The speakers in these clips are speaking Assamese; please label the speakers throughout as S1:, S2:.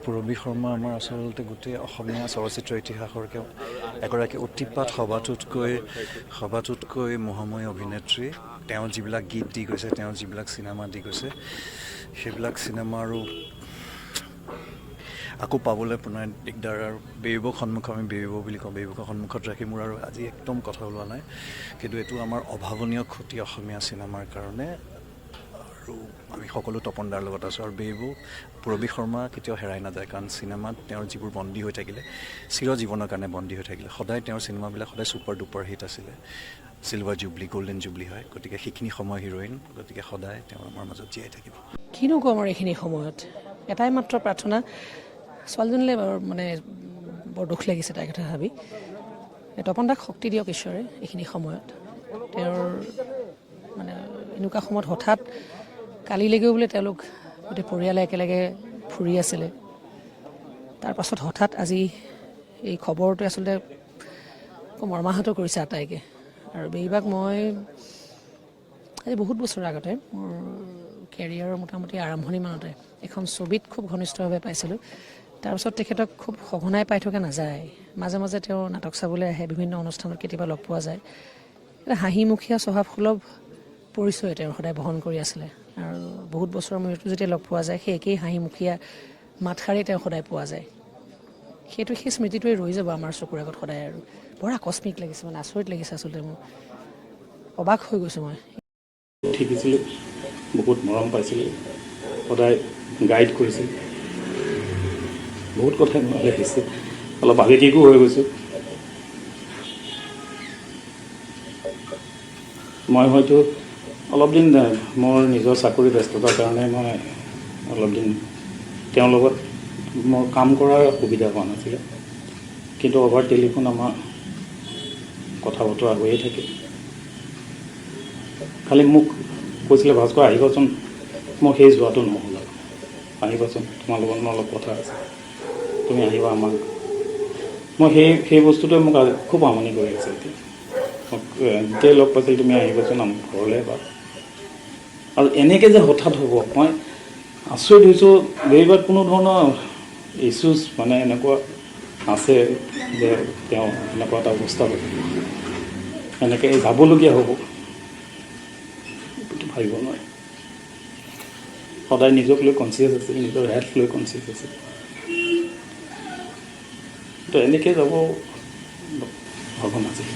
S1: পূৰবী শৰ্মা আমাৰ আচলতে গোটেই অসমীয়া চলচ্চিত্ৰ ইতিহাসৰ এগৰাকী অতিপাত সবাতোতকৈ মোহময়ী অভিনেত্ৰী। তেওঁ যিবিলাক গীত দি গৈছে, তেওঁ যিবিলাক চিনেমা দি গৈছে, সেইবিলাক চিনেমা আৰু আকৌ পাবলৈ পুনৰ দিগদাৰ। আৰু বেবীবৌক সন্মুখত, আমি বেবীবৌ বুলি কওঁ, বেবীবৌক সন্মুখত ৰাখি মোৰ আৰু আজি একদম কথা ওলোৱা নাই। কিন্তু এইটো আমাৰ অভাৱনীয় ক্ষতি অসমীয়া চিনেমাৰ কাৰণে আৰু আমি সকলো তপন দাৰ লগত আছোঁ। আৰু বেবীবৌ, পূৰবী শৰ্মা কেতিয়াও হেৰাই নাযায়, কাৰণ চিনেমাত তেওঁৰ যিবোৰ বন্দী হৈ থাকিলে, চিৰজীৱনৰ কাৰণে বন্দী হৈ থাকিলে। সদায় তেওঁৰ চিনেমাবিলাক সদায় ছুপাৰ ডুপাৰ হিট আছিলে, চিলভাৰ জুবলি, গল্ডেন জুবলি হয়। গতিকে সেইখিনি সময় হিৰইন, গতিকে সদায় তেওঁ আমাৰ মাজত জীয়াই থাকিব।
S2: কিনো ক'ম আৰু, এইখিনি সময়ত এটাই মাত্ৰ প্ৰাৰ্থনা, ছোৱালীজনীলৈ বাৰু মানে বৰ দুখ লাগিছে তাইৰ কথা ভাবি। তপন দাক শক্তি দিয়ক ঈশ্বৰে এইখিনি সময়ত। তেওঁৰ মানে এনেকুৱা সময়ত হঠাৎ, কালিলৈকেও বোলে তেওঁলোক গোটেই পৰিয়ালে একেলগে ফুৰি আছিলে, তাৰ পাছত হঠাৎ আজি এই খবৰটোৱে আচলতে খুব মৰ্মাহত কৰিছে আটাইকে। আৰু বেবীবাক মই আজি বহুত বছৰৰ আগতে মোৰ কেৰিয়াৰৰ মোটামুটি আৰম্ভণি মানতে এখন ছবিত খুব ঘনিষ্ঠভাৱে পাইছিলোঁ। তাৰপিছত তেখেতক খুব সঘনাই পাই থকা নাযায়। মাজে মাজে তেওঁ নাটক চাবলৈ আহে, বিভিন্ন অনুষ্ঠানত কেতিয়াবা লগ পোৱা যায়। এটা হাঁহিমুখীয়া স্বভাৱসুলভ পৰিচয় তেওঁ সদায় বহন কৰি আছিলে আৰু বহুত বছৰৰ মূৰতো যেতিয়া লগ পোৱা যায়, সেই একেই হাঁহিমুখীয়া মাতষাৰেই তেওঁ সদায় পোৱা যায়। সেইটো সেই স্মৃতিটোৱে ৰৈ যাব আমাৰ চকুৰ আগত সদায়। আৰু বৰ আকস্মিক লাগিছে, মানে আচৰিত লাগিছে আচলতে, মোৰ অবাক হৈ গৈছোঁ মই।
S3: শিকিছিলোঁ, বহুত মৰম পাইছিলোঁ, সদায় গাইড কৰিছিল। বহুত কথাই মনলৈ আহিছে, অলপ আৱেগিকো হৈ গৈছোঁ মই। হয়তো অলপ দিন মোৰ নিজৰ চাকৰি ব্যস্ততাৰ কাৰণে মই অলপ দিন তেওঁৰ লগত মোৰ কাম কৰাৰ সুবিধা হোৱা নাছিলে, কিন্তু অভাৰ টেলিফোন আমাৰ কথা বতৰা হৈয়ে থাকে। খালি মোক কৈছিলে, "ভাস্কৰ, আহিবাচোন।" মই সেই যোৱাটো নহ'ল আৰু। "আহিবাচোন, তোমাৰ লগত মোৰ অলপ কথা আছে, তুমি আহিবা আমাক।" মই সেই সেই বস্তুটোৱে মোক খুব আমনি কৰি আছে এতিয়া। মোক যেতিয়াই লগ পাইছিল, "তুমি আহিবাচোন আমাৰ ঘৰলৈ এবাৰ।" আৰু এনেকৈ যে হঠাৎ হ'ব, মই আচৰিত হৈছোঁ। বেবীবাৰ কোনো ধৰণৰ ইছ্যুজ মানে এনেকুৱা আছে যে তেওঁ এনেকুৱা এটা অৱস্থা হ'ব, এনেকৈ যাবলগীয়া হ'ব, এইটো ভাবিব নোৱাৰে। সদায় নিজক লৈ কনচিয়াছ আছিল, নিজৰ হেল্থ লৈ কনচিয়াছ আছিল। তো এনেকৈ যাব ভবা নাছিল।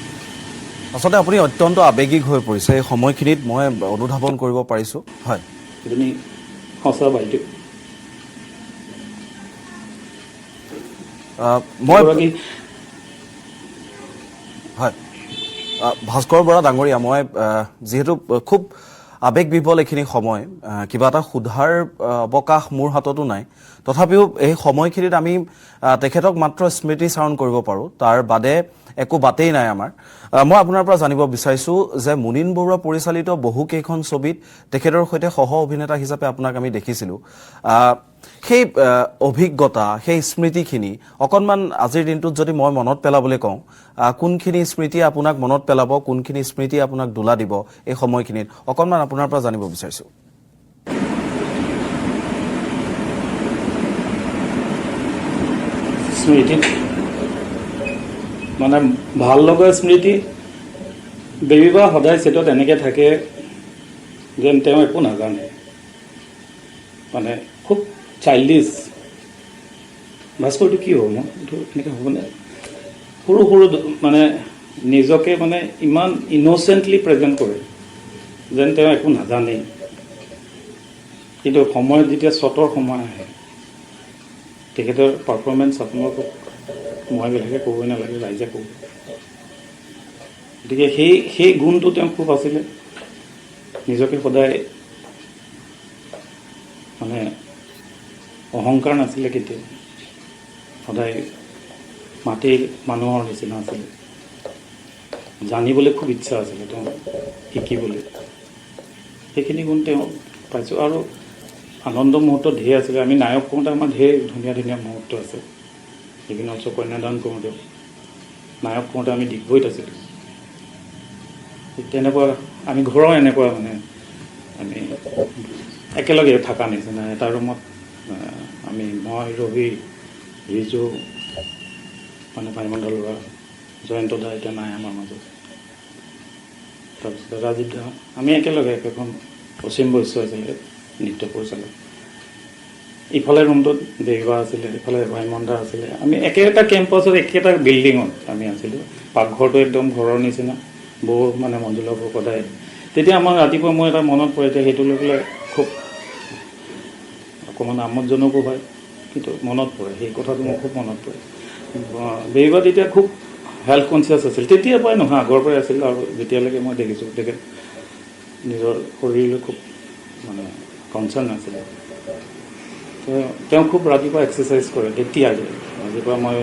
S4: আচলতে আপুনি অত্যন্ত আৱেগিক হৈ পৰিছে এই সময়খিনিত, মই অনুধাৱন কৰিব পাৰিছোঁ, হয়।
S3: এজনী সঁচা বাইদেউ।
S4: মই
S3: এগৰাকী
S4: হয়, ভাস্কৰ বৰা ডাঙৰীয়া, মই যিহেতু খুব আৱেগ বিহ্বল এইখিনি সময়, কিবা এটা সোধাৰ অৱকাশ মোৰ হাততো নাই। তথাপিও এই সময়খিনিত আমি তেখেতক মাত্ৰ স্মৃতিচাৰণ কৰিব পাৰোঁ, তাৰ বাদে একো বাটেই নাই আমাৰ। মই আপোনাৰ পৰা জানিব বিচাৰিছোঁ যে মুনীন বৰুৱা পৰিচালিত বহুকেইখন ছবিত তেখেতৰ সৈতে সহ অভিনেতা হিচাপে আপোনাক আমি দেখিছিলোঁ। সেই অভিজ্ঞতা, সেই স্মৃতিখিনি অকণমান আজিৰ দিনটোত যদি মই মনত পেলাবলৈ কওঁ, কোনখিনি স্মৃতিয়ে আপোনাক মনত পেলাব, কোনখিনি স্মৃতিয়ে আপোনাক দোলা দিব এই সময়খিনিত, অকণমান আপোনাৰ পৰা জানিব বিচাৰিছোঁ।
S3: স্মৃতিত মানে ভাল লগা স্মৃতি, বেবীবা সদায় ছেটত এনেকৈ থাকে যেন তেওঁ একো নাজানে, মানে খুব চাইল্ডিছ। "ভাস্কৰটো কি হ'ব, মই এইটো এনেকৈ হ'বনে?" সৰু সৰু মানে নিজকে মানে ইমান ইন'চেণ্টলি প্ৰেজেণ্ট কৰে যেন তেওঁ একো নাজানেই। কিন্তু সময়ত যেতিয়া শ্বটৰ সময় আহে, তেখেতৰ পাৰফৰ্মেঞ্চ আপোনালোকক মই বেলেগে ক'বই নালাগে, ৰাইজে ক'ব। গতিকে সেই সেই গুণটো তেওঁ খুব আছিলে। নিজকে সদায় মানে অহংকাৰ নাছিলে কেতিয়াও, সদায় মাটিৰ মানুহৰ নিচিনা আছিলে। জানিবলৈ খুব ইচ্ছা আছিলে তেওঁ, শিকিবলৈ। সেইখিনি গুণ তেওঁ পাইছোঁ। আৰু আনন্দ মুহূৰ্ত ঢেৰ আছিলে। আমি নায়ক কৰোঁতে আমাৰ ঢেৰ ধুনীয়া ধুনীয়া মুহূৰ্ত আছে। ইভিন অলছ' কন্যাদান কৰোঁতেও, নায়ক কৰোঁতে আমি ডিগবৈত আছিলোঁ। তেনেকুৱা আমি ঘৰৰ এনেকুৱা মানে আমি একেলগে থকা নিচিনা এটা ৰুমত আমি, মই, ৰবি, ৰিজু, মানে ভাইমন ল'ৰা, জয়ন্ত দা এতিয়া নাই আমাৰ মাজত, তাৰপিছতে ৰাজীৱ দা, আমি একেলগে একেখন। অসীম বৈশ্য আছিলে নৃত্য পৰিচালক। ইফালে ৰুমটোত দেৱা আছিলে, ইফালে ভাইমন দা আছিলে। আমি একেটা কেম্পাছত, একেটা বিল্ডিঙত আমি আছিলোঁ। পাকঘৰটো একদম ঘৰৰ নিচিনা। বৌ, মানে মঞ্জুলা বৌ, সদায় তেতিয়া আমাৰ ৰাতিপুৱা, মই এটা মনত পৰে এতিয়া, সেইটো লৈ পেলাই খুব অকণমান আমোদজনকো হয়, কিন্তু মনত পৰে, সেই কথাটো মোৰ খুব মনত পৰে। বেবীবা তেতিয়া খুব হেল্থ কনচিয়াছ আছিল। তেতিয়াৰ পৰাই নহয়, আগৰ পৰাই আছিল। আৰু যেতিয়ালৈকে মই দেখিছোঁ, তেখেত নিজৰ শৰীৰলৈ খুব মানে কনচাৰ্ণ আছিলে। তেওঁ খুব ৰাতিপুৱা এক্সাৰচাইজ কৰে তেতিয়া। আজিৰ পৰা মই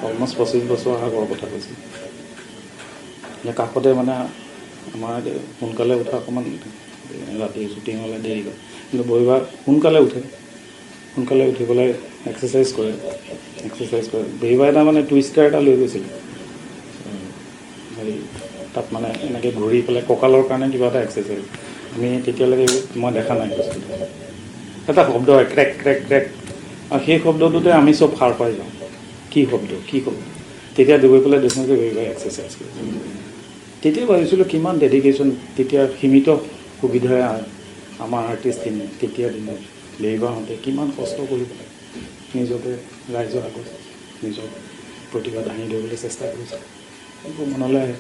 S3: অলমষ্ট 25 বছৰ আগৰ কথা কৈছোঁ। এতিয়া কাষতে মানে আমাৰ সোনকালে উঠা অকণমান, ৰাতি শ্বুটিং হ'লে দেৰি হয়, কিন্তু বহিবা সোনকালে উঠে। সোনকালে উঠি পেলাই এক্সাৰচাইজ কৰে, এক্সাৰচাইজ কৰে। বেহিবা এটা মানে টুইষ্টাৰ এটা লৈ গৈছিলে হেৰি তাত, মানে এনেকৈ ঘূৰি পেলাই কঁকালৰ কাৰণে কিবা এটা এক্সাৰচাইজ। আমি তেতিয়ালৈকে মই দেখা নাই বস্তুটো। এটা শব্দ হয়, ক্ৰেক ক্ৰেক ক্ৰেক, আৰু সেই শব্দটোতে আমি চব সাৰ পাই যাওঁ, কি শব্দ, কি শব্দ। তেতিয়া গৈ পেলাই দেখোঁ যে বেহিবাই এক্সাৰচাইজ কৰিছে। তেতিয়া ভাবিছিলোঁ কিমান ডেডিকেশ্যন। তেতিয়া সীমিত সুবিধাৰে আমাৰ আৰ্টিষ্টখিনি, তেতিয়া দিনত বেহিবাহঁতে কিমান কষ্ট কৰি পেলাই নিজকে ৰাইজৰ আগত নিজৰ প্ৰতিভা দাঙি ধৰিবলৈ চেষ্টা কৰিছে, সেইবোৰ মনলৈ আহে।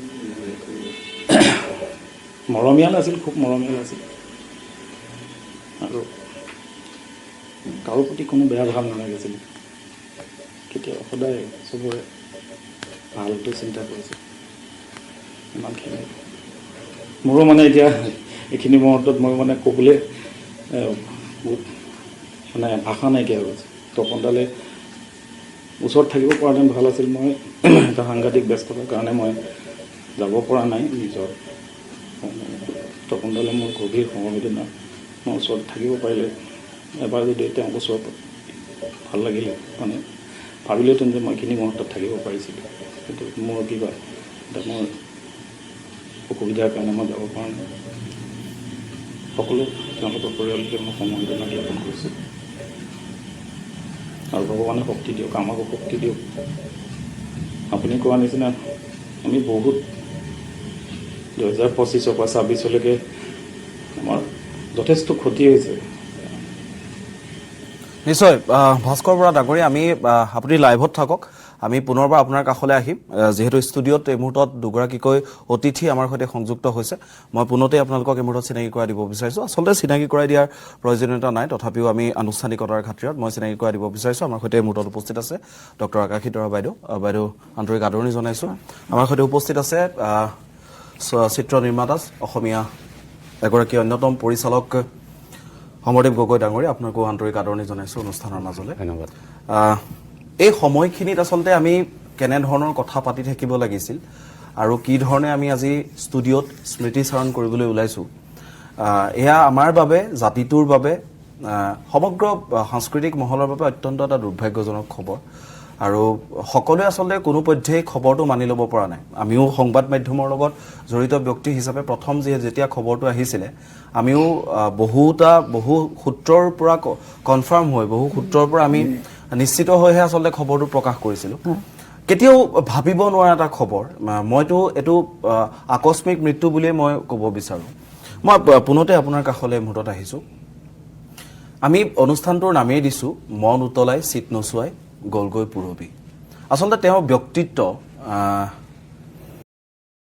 S3: মৰমীয়াল আছিল, খুব মৰমীয়াল আছিল আৰু কাৰো প্ৰতি কোনো বেয়া ভাৱ নালাগিছিল কেতিয়াও। সদায় চবৰে ভালটো চিন্তা কৰিছিল। ইমানখিনি মোৰো মানে এতিয়া এইখিনি মুহূৰ্তত মই মানে ক'বলৈ বহুত মানে ভাষা নাইকিয়া হৈ গৈছে। তপন দালে ওচৰত থাকিব পৰাহেঁতেন ভাল আছিল। মই এটা সাংঘাতিক ব্যস্ততাৰ কাৰণে মই যাব পৰা নাই। নিজৰ তপন দালে মোৰ গভীৰ সমবেদনা। মই ওচৰত থাকিব পাৰিলে, এবাৰ যদি তেওঁক ওচৰত ভাল লাগিলে, মানে ভাবিলোহেঁতেন যে মই এইখিনি মুহূৰ্তত থাকিব পাৰিছিলোঁ। কিন্তু মোৰ কিবা এটা মোৰ অসুবিধাৰ কাৰণে মই যাব পৰা নাই। সকলো তেওঁলোকৰ পৰিয়ালকে মই সমবেদনা জ্ঞাপন কৰিছোঁ আৰু ভগৱানে শক্তি দিয়ক, আমাকো শক্তি দিয়ক। আপুনি কোৱা নিচিনা আমি বহুত 2025ৰ পৰা 26লৈকে আমাৰ যথেষ্ট ক্ষতি হৈছে।
S4: নিশ্চয়, ভাস্কৰ বৰা ডাঙৰীয়া, আমি আপুনি লাইভত থাকক, আমি পুনৰবাৰ আপোনাৰ কাষলৈ আহিম। যিহেতু ষ্টুডিঅ'ত এই মুহূৰ্তত দুগৰাকীকৈ অতিথি আমাৰ সৈতে সংযুক্ত হৈছে, মই পোনতেই আপোনালোকক এই মুহূৰ্তত চিনাকি কৰাই দিব বিচাৰিছোঁ। আচলতে চিনাকি কৰাই দিয়াৰ প্ৰয়োজনীয়তা নাই, তথাপিও আমি আনুষ্ঠানিকতাৰ খাতিৰত মই চিনাকি কৰাই দিব বিচাৰিছোঁ। আমাৰ সৈতে এই মুহূৰ্তত উপস্থিত আছে ডক্টৰ আকাশী তৰা বাইদেউ। বাইদেউ, আন্তৰিক আদৰণি জনাইছোঁ। আমাৰ সৈতে উপস্থিত আছে চিত্ৰ নিৰ্মাতা, অসমীয়া এগৰাকী অন্যতম পৰিচালক সমৰদেৱ গগৈ ডাঙৰীয়া। আপোনাকো আন্তৰিক আদৰণি জনাইছোঁ অনুষ্ঠানৰ মাজলৈ।
S5: ধন্যবাদ।
S4: এই সময়খিনিত আচলতে আমি কেনেধৰণৰ কথা পাতি থাকিব লাগিছিল আৰু কি ধৰণে আমি আজি ষ্টুডিঅ'ত স্মৃতিচাৰণ কৰিবলৈ ওলাইছোঁ, এয়া আমাৰ বাবে, জাতিটোৰ বাবে, সমগ্ৰ সাংস্কৃতিক মহলৰ বাবে অত্যন্ত এটা দুৰ্ভাগ্যজনক খবৰ। আৰু সকলোৱে আচলতে কোনো পধ্যেই খবৰটো মানি ল'ব পৰা নাই। আমিও সংবাদ মাধ্যমৰ লগত জড়িত ব্যক্তি হিচাপে প্ৰথম যেতিয়া খবৰটো আহিছিলে, আমিও বহু সূত্ৰৰ পৰা কনফাৰ্ম হৈ, বহু সূত্ৰৰ পৰা আমি নিশ্চিত হৈহে আচলতে খবৰটো প্ৰকাশ কৰিছিলোঁ। কেতিয়াও ভাবিব নোৱাৰা এটা খবৰ। মইতো এইটো আকস্মিক মৃত্যু বুলিয়ে মই ক'ব বিচাৰোঁ। মই পোনতে আপোনাৰ কাষলৈ এই মুহূৰ্তত আহিছোঁ। আমি অনুষ্ঠানটোৰ নামেই দিছোঁ, মন উতলাই চিত নচুৱাই গ'লগৈ পূৰবী। আচলতে তেওঁৰ ব্যক্তিত্ব